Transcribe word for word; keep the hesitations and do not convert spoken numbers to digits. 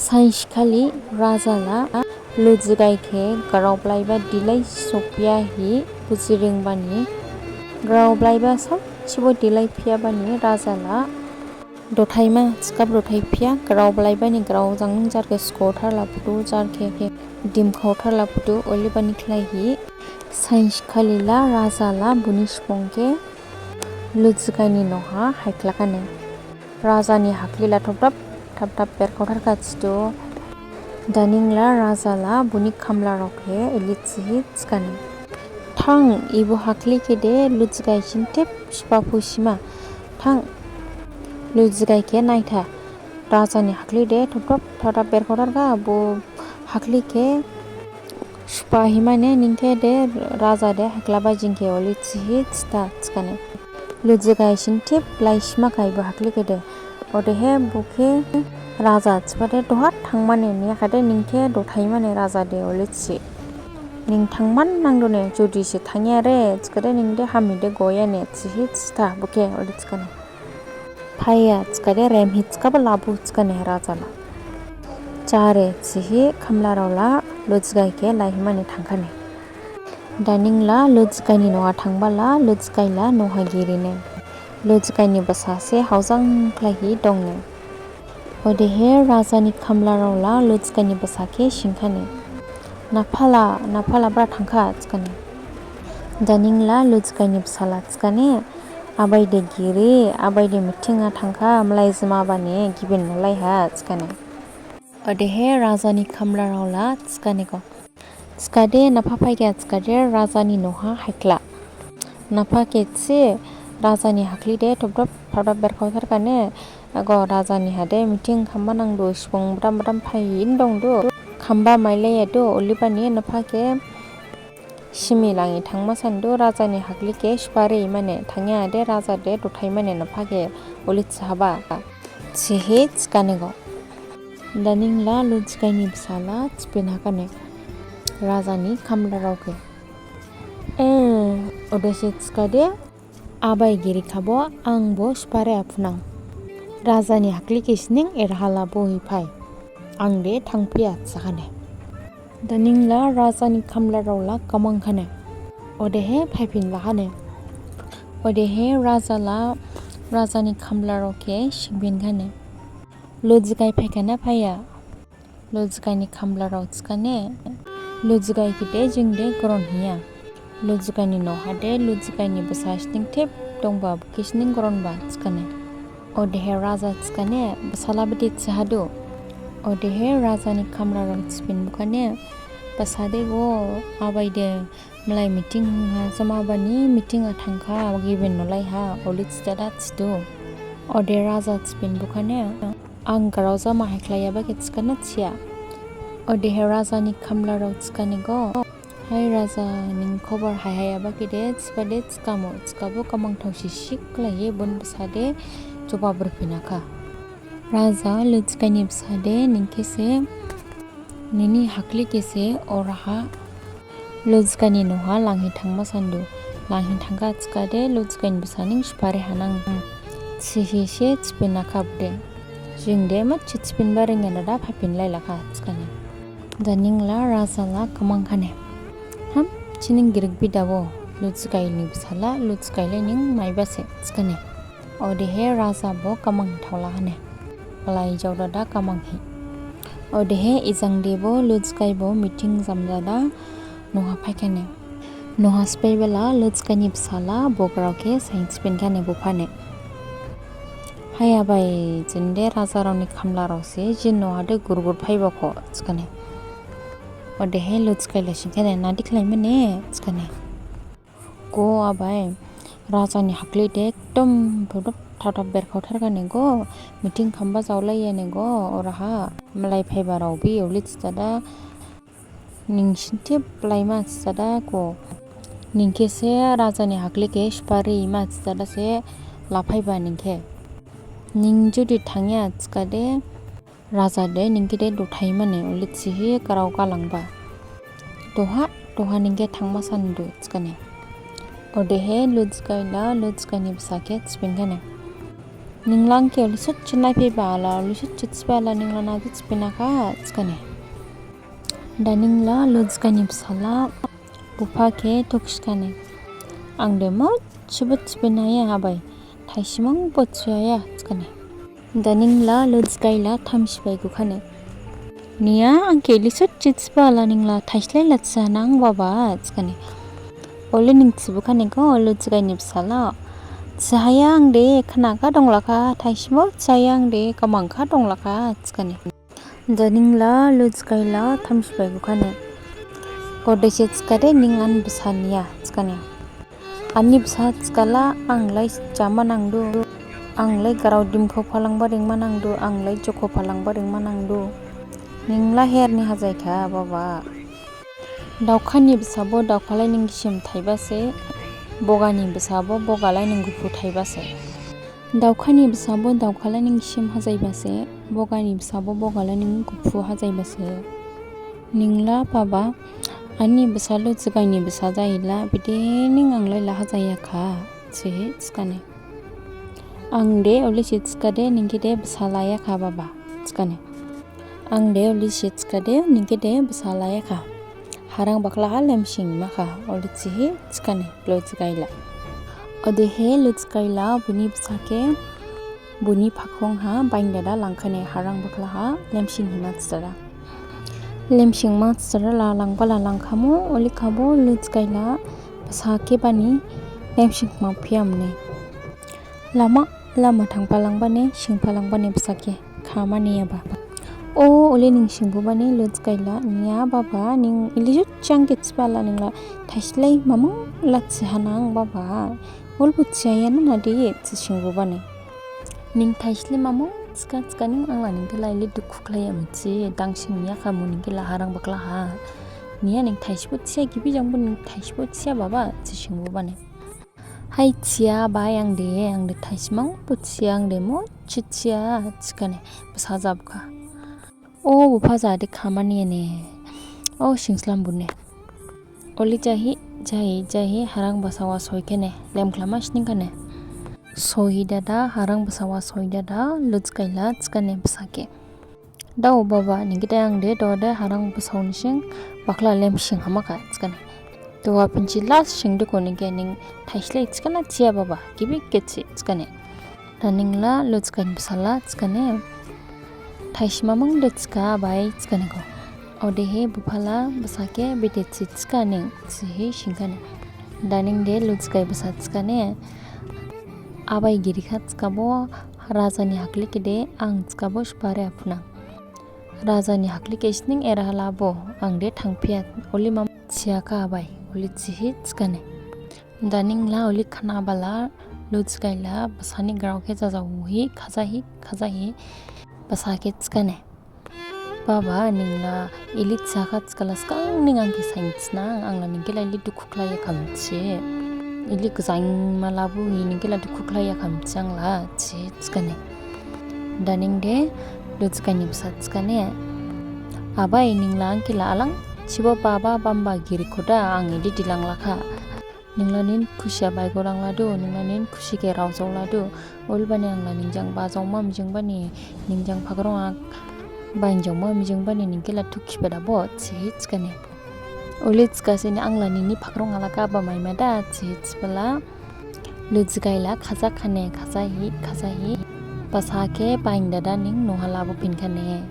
Sainsi khali raja la Ludigai khe grao blaiba dilai sophiya hi buji ringbani, grao blaiba saosibo dilai phiyabani raja la dothaima, thikhabo dothai phiya, grao blaibani grao jang ning jar khe skhotharla phudu, jar khe khe dimkhaotharla phudu, olibani khlai hi sainsi khali la raja la buni subung khe Ludigai ni noh ha haikhla kha ne. Raja ni hakhli la thopdap thapdap berkhaothar kha thidu. Daning la raja la buni khamlarao khe elei thihi thikha ne, thang, ebo hakhli khe de Ludigai sinthep supha phusima. Thang, Ludigai khe naitha. Raja ni hakhli de thopdap thapdap berkhaothar kha, bo hakhli khe supha himane ning khe de raja de haikhlaba jing khe olei thihi thitha thikha ne. Ludigai sinthep laisima kha ebo hakhli khe de. Odehe bo khe raja thiba de, duha thangmane niyakhade ning khe dothaimane raja de olei thi. Ning thangma nangdu ne, jodi se thangyare thikhade ning de hami de goya ne thihi thitha bo khe olei thikha ne. Phaiya thikhade remhi thikhabo labu thikha ne raja la. Jare thihi khamlarao la Ludigai khe laihimane thangkha ne. Daning la Ludigai ni noh ha thangba la Ludigai la noh ha giri ne. Ludigai ni basa se haojang khlaihi dong ne. Odehe raja ni khamlarao la Ludigai ni basa khe singkha ne, napha la, napha la bra thangkha thikha ne. Daning la Ludigai ni basa la thikha ne, abai de giri, abai de meeting ha thangkha, mlai jima bani gibin nolai ha thikha ne. Odehe raja ni khamlarao la thikha ne go, thikhade napha phaikha thikhade raja ni noh ha haikhla. Napha khe thi, raja ni hakhli de thopdap thapdap berkhaothar kha ne, ago raja ni ha de meeting khamba nangdu, subung bdam bdam phaiying dongdu, khamba mailaiyadu, olibani napha khe simi langhi thangma sandu, raja ni hakhli khe supha rimane thangya de raja de dothaimane napha khe olei thihaba thihi thikha ne go. Daning la Ludigai ni basa la thiphin hakha ne raja ni khamlarao khe, e, odese thikhade abai girikhabo angbo supha ri aphunang. Raja ni hakhli khe sining eraha labu hi phai. Ang de thangphiya thikha ne. Daning la raja ni khamlarao la gmang kha ne. Odehe phaiphin la kha ne. Odehe raja la raja ni khamlarao khe singphin kha ne, Ludigai phaikha na phaiya? Ludigai ni khamlarao thikha ne, Ludigai khe de jing de goron hiya. Ludigai ni noh ha de Ludigai ni basa sining thep dongba, bo khe sining goronba thikha ne. Odehe raja thikha ne, basa la bede thihadu? Odehe raja ni khamlarao thiphin bukha ne, basa de go, abai de mlai meeting ha jama bani meeting ha thangkha, gibin nolai ha olei thidada thidu. Ode raja thiphin bukha ne, ang grao jama haikhlaiyaba khe thikha na thiya? Odehe raja ni khamlarao thikha ne go, hai raja, ning khobor haihaiyaba khe de thiba de thikhamu, thikhabo gmang thaosisi khlaihi boni basa de jobab riphin hakha. Raja, Ludigai ni basa de ning khe se, nini hakhli khe se oraha Ludigai ni noh ha langhi thangma sandu. Langhi thangkha thikhade Ludigai ni basa ning supha ri hanang thihi se thiphin hakha bo de. Jing de masi thiphinba ringya dada phaiphin lai la kha thikha ne. Daning la raja la gmang kha ne, hamsining girikbi dabo, Ludigai ni basa la Ludigai lai ning maiba se thikha ne. Odehe raja bo gmang hi thao la kha ne, mlai jao dada gmang hi. Odehe ejang de bo Ludigai bo meeting jam dada noh ha phai kha ne. Noh ha sophaiba la Ludigai ni basa la bo grao khe sainthiphin kha ne bupha ne, hai abai, jing de rajarao ni khamlarao se, jini noh ha de gur gur phaiba kho thikha ne. Odehe Ludigai la singkha ne, nadi khlaima ne thikha ne. Go abai, raja ni hakhli de ekdom thopdap thapdap berkhaothar kha ne go, meeting khamba jaolaiya ne go oraha, mlai phaibarao bi olei thidada ning sinthep laima thidada go. Ning khe se raja ni hakhli khe supha rima thidada se laphaiba ning khe. Ning jodi thangya thikhade raja de ning khe de dothaimane olei thihi grao galangba. Duha, duha ning khe thangma sandu thikha ne. Odehe Ludigai la Ludigai ni basa khe thiphin kha ne, Ningla angkhe uli sut chinai phibala, uli sut chitbala ningla nadi thiphinakha, thikhane. Da ningla Ludigai ni bsala bupha khe thokhikhane. Ang de musibo thiphinaya abai, thaisimangbo thiyaya, thikhane. Da ningla Ludigai la thamsi baigokhane. Niya, angkhe uli sut chitbala ningla thaisle la thiyanang baba, thikhane. Ole ning thibukhane kho Ludigai ni bsala. Thihaya ang de, khnakha donglakha, thaisibo thihaya ang de, khamangkha donglakha, thikhane. Da ningla Ludigai la thamsi baigokhane. Odese thikhade ning ani bsa niya, thikhane. Ani bsa thikhala ang lai jama nangdu, ang lai grao dimkho phalangba ringma nangdu, ang lai jokho phalangba ringma nangdu. Ningla herni hajaikha baba. Daokhani bsabo daokhalai ning gisim thaibase, bogani bsabo bogalai ning guphu thaibase. Daokhani bsabo daokhalai ning gisim hajaibase, bogani bsabo bogalai ning guphu hajaibase. Ningla baba, ani bsa Ludigai ni bsa jayila, bede ning ang lai la hajayakha, thihi thikhane. Ang de olesi thikhade, ningkhe de bsa layakha baba, thikhane. Ang de olesi thikhade, ningkhe de bsa layakha. Harang bakhlaha lemsingmakha, ole thihi thikhane Ludigai la. Odehe Ludigai la buni bsa khe, buni phakhrong ha baindada langkhane harang bakhlaha lemsinghima thidada. Lemsingma thidada la langba la langkhamu, ole khabo Ludigai la bsa khe bani lemsingma phiyamne. Lama, lama thangphalangbane, singphalangbane bsa khe, khamaniyaba. O, ole ning singbubane Ludigai la, niya baba, ning ili jut jang khe thibala ningla, thaislai mamang la thihanang baba. Olbo thiyayana nadi, thi singbubane. Ning thaislai mamang thikha thikha ning angla ningkhe la ili dukhu khlaiya mithi, dangsingyakhamu ningkhe la harang bakhlaha. Niya ning thaisbo thiya gibi jangbo ning thaisbo thiya baba, thi singbubane. Hai thiya bai ang de, ang de thaisimangbo thiya, ang de musi thiya, thikhane, bsa jabkha. O bupha jade khamani ne, o singslam bune. Oli jahi, jahi, jahi, harang bsaoha soikhane, lemkhlama sningkhane. Sohidada, harang bsaoha sohidada, Ludigai la thikhane bsa khe. Dao baba, ningkhe de ang de, dao de, harang bsao nising, bakhla lemsing hamakha, thikhane. Duha phinsi last singdukho ningkhe ning thaislai thikhana thiya baba, gibi khe thi, thikhane. Da ningla Ludigai ni bsala thikhane. Thaisi mamang de thikha bai thikhane kho. Odehe buphala bsa khe bede thi thikha ning, thihi singkhane. Da ning de Ludigai bsa thikhane. Abai girikha thikhabo, raja ni hakhli khe de ang thikhabo sipare aphuna. Raja ni hakhli khe sining eraha labo, ang de thangphiya, oli mamang thiyakha abai, oli thihi thikhane. Da ningla oli khnabala, Ludigai la, bsani grao khe jajaohi, khajahi, khajahi, bsa khe thikhane. Baba, ningla, ili thiyakha thikhala sgang ning angkhe sainthinang, angla ningkhe la ili dukhu khlaiyakha mithi. Ili gjaingma labuhi ningkhe la dukhu khlaiyakha mithi angla, thi thikhane. Da ning de, Ludigai ni bsa thikhane. Abai ningla angkhe la alang, thibo baba bamba girikhoda ang ili dilanglakha. Ningla nin khusiya baigolangladu, ningla nin khusi khe raojaoladu. Olbani angla ningjang bajaoma mijingbani, ningjang phakhrongha bainjaoma mijingbani, ningkhe la thukhi bada bo, thihi thikhane. Oli thikhasini angla nini phakhrongha la khaba maimada, thihi thibala. Ludigai la khajakhane, khajahi, khajahi. Bsa khe baindada ning noha labuphinkhane.